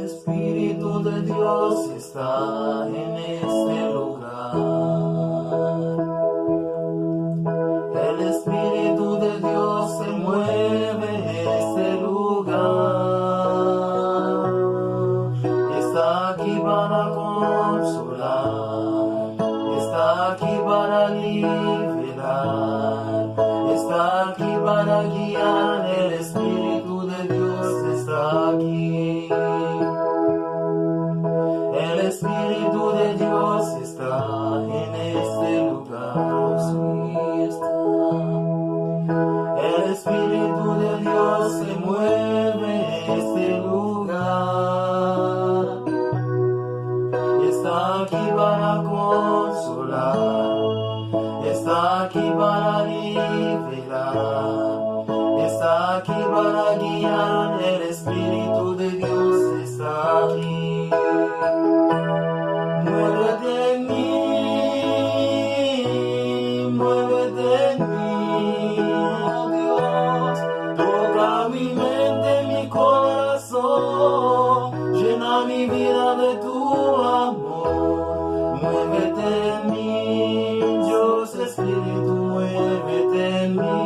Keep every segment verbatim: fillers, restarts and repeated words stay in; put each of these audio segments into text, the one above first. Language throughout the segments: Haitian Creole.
Espíritu de Dios está en este lugar. El Espíritu de Dios se mueve en este lugar. Está aquí para consolar, está aquí para liberar, está aquí para guiar. El Espíritu de Dios está aquí. El Espíritu de Dios está en este lugar. Sí está. El Espíritu de Dios se mueve en este lugar. Está aquí para consolar, está aquí para liberar, está aquí para guiar. El Espíritu de Dios está aquí. Muévete en mí, muévete en mí, oh Dios. Toca mi mente, mi corazón, llena mi vida de tu amor. Muévete en mí, Dios Espíritu, muévete en mí.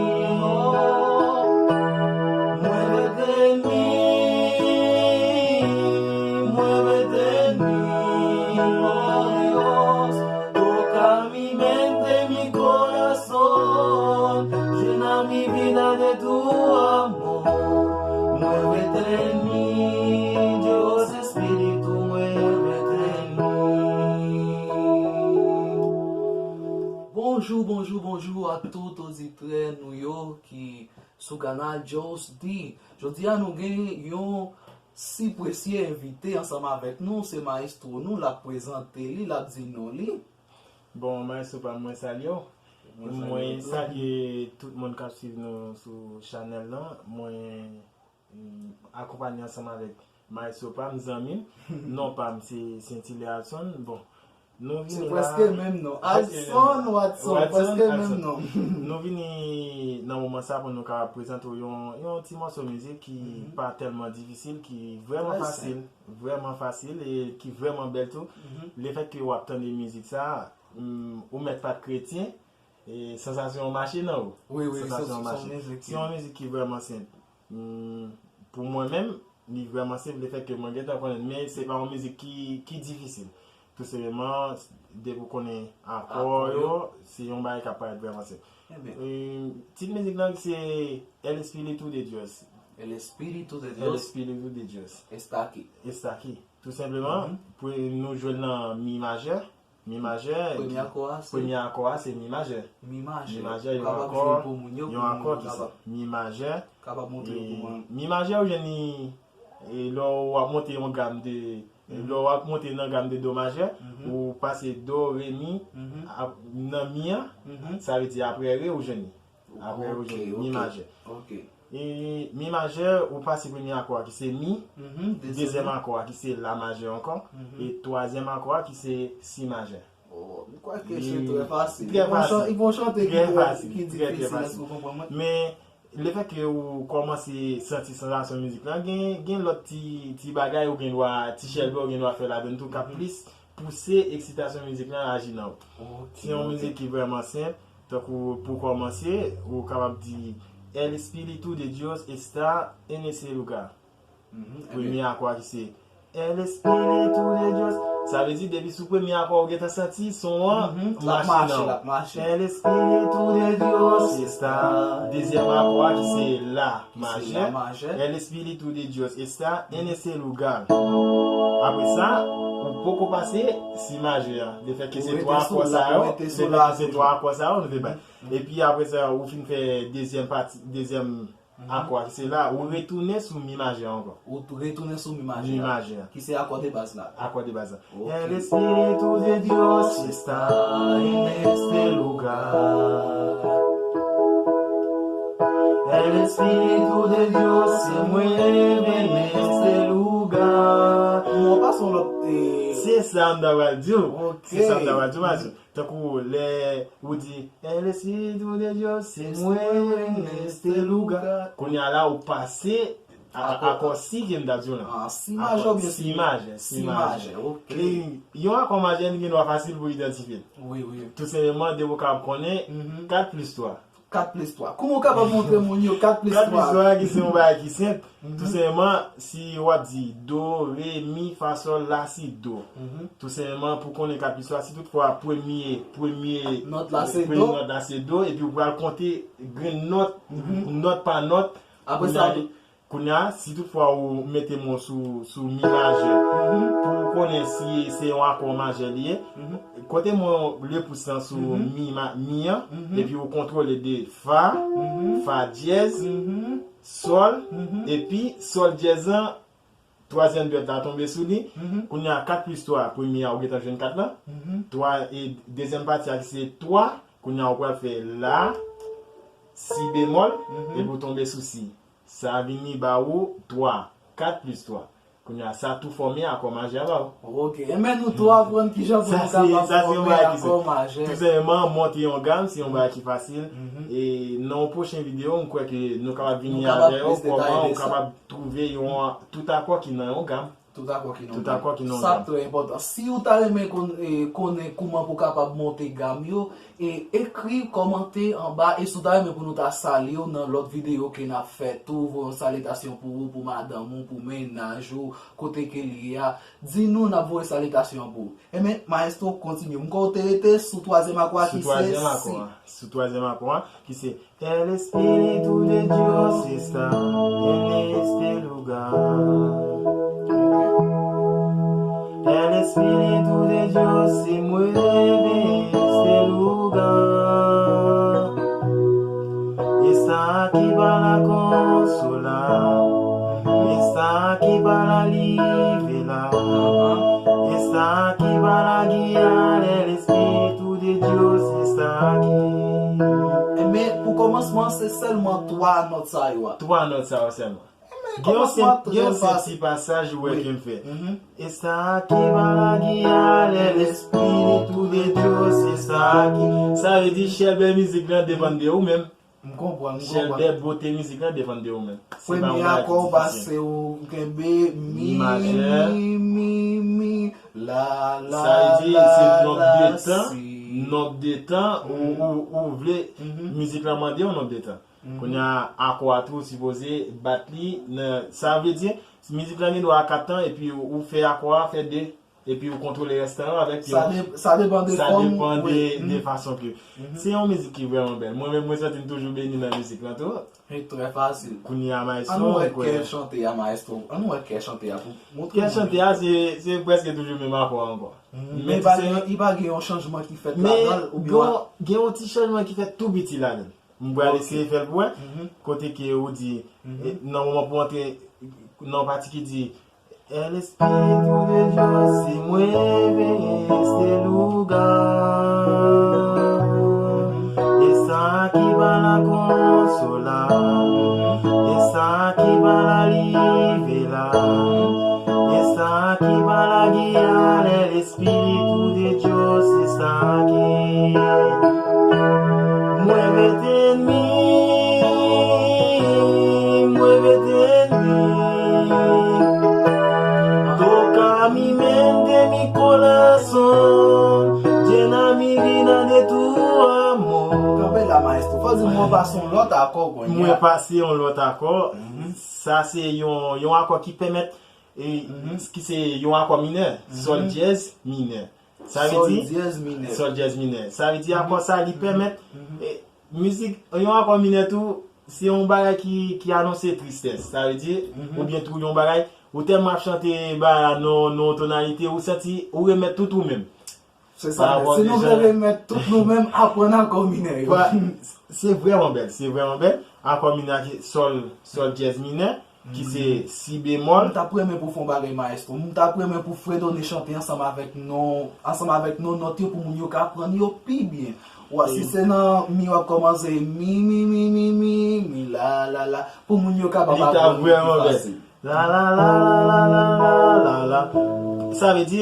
Muévete en mí, muévete en mí, oh Dios. Toca mi mente, mi corazón, llena mi vida de tu amor. Muévete en mí, Dios Espíritu, muévete en mí. Bonjou, bonjou, bonjou a tout oditè nou yo ki sou kanal Joss D. Jodi a nou gen yon sipresye envite ansanm avèk nou, se mayestwo nou, l ap prezante li, l ap di non li. Bon, mayestwo pa m, mwen salye w. Mwen salye tout moun k ap swiv nou sou chanèl lan. Mwen, mm, akonpanye ansanm avèk mayestwo pa m, zanmi m. Non pa m, se Saint Hilaire Alson. Bon, nou vini la. Se prèske menm non. Alson Watson, prèske menm non. Nou vini nan moman sa pou nou kapab prezante w yon, yon ti mòso mizik ki pa tèlman difisil, ki vrèman fasil, vrèman fasil e ki vrèman bèl tou. Lefètke w ap tande mizik sa, mm, ou mèt pa t kretyen, e sansasyon an mache nan ou. Wi, wi, se, sansasyon an mache. Se yon mizik ki vrèman senp. Mm, pou mwen menm, li vrèman senp, lefètke mwen gentan konnen l, men se pa yon mizik ki, ki difisil. Tou senpleman, depi w konnen akò yo, se yon bagay k ap parèt vrèman senp. E, tit mizik lan se El Espíritu de Dios. El Espíritu de Dios. El Espíritu de Dios. Está aquí. Está aquí. Tou senpleman, pou nou jwe l nan mi majè. Mi majè. Premye akò a, se premye akò a, se mi majè. Mi majè. Mi majè, yon akò, yon akò ki se mi majè. Kapab montre yo pou mwen. Mi majè, ou jwenn li, e, lè w ap monte yon gam de, lè w ap monte nan gam de do majè, ou pase do, re, mi, ap, nan mi an, sa vle di apre re, ou jwenn li. Apre, ou jwenn mi majè. E mi majè, ou pase premye akò a ki se mi, dezyèm akò a ki se la majè ankò, e twazyèm akò a ki se si majè. Oh, m kwè ke se trè fasil. Trè fasil. Li gon chante ki trè, ki difisil, èske w konprann mwen? Men, lefètke ou kòmanse santi sansasyon mizik lan, gen, gen lòt ti, ti bagay ou gen dwa, ti chèlbè ou gen dwa fè ladann tou k ap plis pouse eksitasyon mizik lan aji nan ou. Se yon mizik ki vrèman senp, tankou pou kòmanse, ou kapab di, El Espíritu de Dios está en ese lugar. Premye akò a ki se El Espíritu de Dios. Sa vle di, depi sou premye akò, ou gentan santi son an mache nan ou. El Espíritu de Dios está. Dezyèm akò a ki se la majè. El Espíritu de Dios está en ese lugar. Apre sa, ou poko pase si majè a. Lefètke se twa akò sa yo, lefètke se twa akò sa yo, nou te bay. Epi apre sa, ou fin fè dezyèm pati, dezyèm akò a ki se la, ou retounen sou mi majè ankò. Ou tou retounen sou mi majè. Mi majè. Ki se akò de baz la. Akò de baz la. Ok. El Espíritu de Dios está en este lugar. El Espíritu de Dios se mueve en este lugar. Bon, pase yon lòt, eh. Se sa m ta pral di w. Ok. Se sa m ta pral di w, Matthew. Tankou lè ou di, El Espíritu de Dios se mueve en este lugar. Kounye a la, ou pase A- Akò. Akò si ke m t ap di w lan. Ah, si majè oubyen si majè? Si majè, ok. E yon akò majè, li gen dwa fasil pou idantifye. Wi, wi. Tou senpleman, depi w kapab konnen kat plis twa. Kat plis twa. Kouman w kapab montre moun yo kat plis twa? Kat plis twa ki se yon bagay ki senp. Tou senpleman, si w ap di do, re, mi, fa, sòl, la, si, do. Tou senpleman, pou konnen kat plis twa, si toutfwa premye, premye, nòt la se do, epi w pral konte grenn nòt, nòt pa nòt, apre sa, kounye a, si toutfwa ou mete men w sou, sou mi majè, pou w konnen si se yon akò majè li ye, kote men w le pous lan sou mi, ma- mi an, epi ou kontwole de fa, fa dyèz, sòl, epi sòl dyèz lan, twazyèm dwèt la tonbe sou li. Kounye a, kat plis twa, premye a, ou gentan jwenn kat lan. Twa, e dezyèm pati a ki se twa, kounye a, ou pral fè la, si bemòl, epi ou tonbe sou si. Sa vini ba ou twa, kat plis twa. Kounye a, sa tou fòme akò majè ba ou. Ok. Enben, nou tou aprann kijan pou nou kapab fòme akò majè. Tou senpleman, monte yon gam, se yon bagay ki fasil. E nan yon pwochen videyo, m kwè ke nou kapab vini avè yo, kòman ou kapab twouve yon, tout akò ki nan yon gam. Tout akò ki nan yon gam. Tout akò ki nan yon gam. Sa trè enpòtan. Si ou ta renmen kon- e, konnen kouman pou kapab monte gam yo, e ekri, kòmante anba, e si w ta renmen pou nou ta salye w nan lòt videyo ke n ap fè tou, voye yon salitasyon pou ou, pou madanm ou, pou mennaj ou, kote ke li ye a, di nou, n ap voye salitasyon an pou ou. Enben, Maestro, kontinye. M kwè w te rete sou twazyèm akò a ki se si. Sou twazyèm akò a. Sou twazyèm akò a, ki se El Espíritu de Dios está en este lugar. El Espíritu de Dios se mueve en este lugar. Está aquí para consolar. Está aquí para liberar. Está aquí para guiar. El Espíritu de Dios está aquí. Enben, pou kòmansman, se sèlman twa nòt sa yo a. Twa nòt sa yo sèlman. Gen yon senp, gen yon senp ti pasaj ou wè ke m fè. Está aquí para guiar, el Espíritu de Dios está aquí. Sa vle di, chèlbè mizik lan depann de ou menm. M konprann, m konprann. Chèlbè bote mizik lan depann de ou menm. Premye akò ou pase ou kenbe mi, mi, mi, mi, la, la, la, la, si. Sa vle di, se nòt de tan, nòt de tan, ou, ou, ou vle, mizik lan mande yon nòt de tan. Kounye a, akò a tou sipoze bat li nan, sa vle di, mizik lan gen dwa a kat tan, epi ou, ou fè akò a, fè de, epi ou kontwole rès tan yo avèk yon. Sa de- sa depann de fòm, sa depann de, de fason ke. Se yon mizik ki vrèman bèl. Mwen menm, mwen santi m toujou beni nan mizik lan tou. E trè fasil. Kounye a, maestro, ann wè kè chante a, maestro. Ann wè kè chante a pou montre nou. Kè chante a, se, se prèske toujou menm akò a ankò. Men li pa gen, li pa gen yon chanjman ki fèt ladan l, oubyen gen yon ti chanjman ki fèt tou piti ladan l. M pral eseye fè l pou wè. Kote ke ou di, e, nan moman pou antre nan pati ki di, El Espíritu de Dios se mueve en este lugar. Está aquí para consolar. Está aquí para liberar. Está aquí para guiar. El Espíritu de Dios está aquí. Muévete en mí, muévete en mí. Toca mi mente, mi corazón. Llena mi vida de tu amor. Kanpe la, maestro. Fò di mwen pase yon lòt akò kounye a. Mwen pase yon lòt akò. Sa se yon, yon akò ki pèmèt, e, ki se yon akò minè, sòl dyèz minè. Sa vle di, sòl dyèz minè. Sòl dyèz minè. Sa vle di akò sa li pèmèt, e, mizik, yon akò minè tou, se yon bagay ki, ki anonse tristès. Sa vle di, oubyen tou yon bagay, ou tèlman ap chante bagay la nan, nan yon tonalite, ou santi, ou remèt tout ou menm. Se sa, si nou vle remèt tout nou menm, aprann akò minè yo. Se vrèman bèl, se vrèman bèl. Akò minè a ki sòl, sòl dyèz minè, ki se si bemòl. M t ap renmen pou w fè yon bagay, maestro. M t ap renmen pou w fredone chante ansanm avèk non, ansanm avèk non nòt yo pou moun yo ka aprann yo pi byen. Ou wè, si se nan mi w ap kòmanse, mi, mi, mi, mi, mi, mi, la, la, la, pou moun yo kapab aprann yo pi fasil. La, la, la, la. Sa vle di,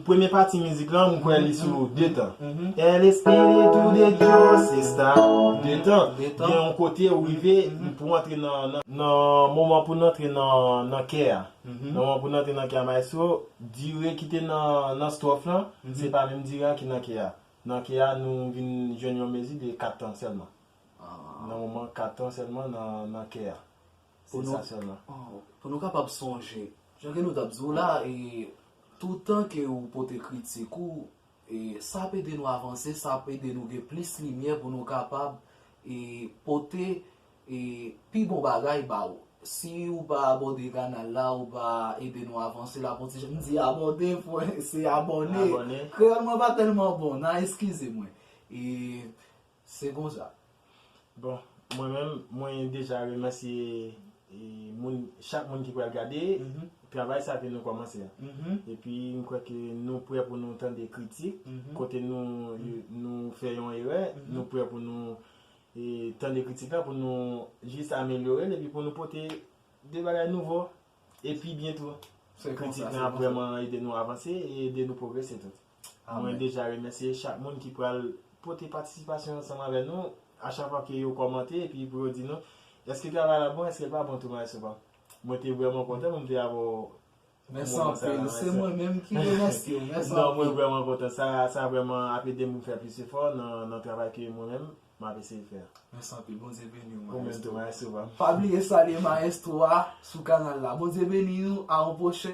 Premye pati mizik lan, m kwè li sou de tan. El espíritu de Dios está de tan. Gen yon kote ou rive pou antre nan, nan, nan moman pou n antre nan, nan kè a. Nan moman pou n antre nan kè a, maestro, dire ki te nan, nan stwòf lan, se pa menm dire a ki nan kè a. Nan kè a, nou vin jwenn yon mezi de kat tan sèlman. Nan moman kat tan sèlman nan, nan kè a. Se sa sèlman. Pou nou kapab sonje, jan ke nou t ap di w la, e toutan ke ou pote kritik ou, e sa ap ede nou avanse, sa ap ede nou gen plis limyè pou nou kapab e pote e pi bon bagay ba ou. Si ou pa abòne kanal la, ou pa ede nou avanse la, bon ti jan m di abòne, se abòne. Kreyòl mwen pa tèlman bon, nan eskize mwen. E se konsa. Bon, mwen menm, mwen deja remèsye e, moun, chak moun ki pral gade travay sa ke nou kòmanse a. Epi m kwè ke nou prè pou nou tande kritik, kote nou, nou fè yon erè, nou prè pou nou e, tande kritik la, pou nou jis amelyore l, epi pou nou pote de bagay nouvo, epi byen tou. Kritik lan ap vrèman ede nou avanse e ede nou pwogrese tou. Mwen deja remèsye chak moun ki pral pote patisipasyon ansanm avè nou, a chak fwa ke yo kòmante, epi pou yo di nou, èske travay la bon, èske l pa bon tou, maestro pa m. Mwen te vrèman kontan pou m te avè w. Mèsi anpil. Se mwen menm ki remèsye w. Mèsi anpil. Non, mwen vrèman kontan. Sa, sa vrèman ap ede m pou m fè plis efò nan, nan travay ke mwen menm m ap eseye fè a. Mèsi anpil. Bondye beni w, maestro. Ou menm tou, maestro pa m. Pa bliye salye maestro a sou kanal la. Bondye beni nou. A yon pwochen.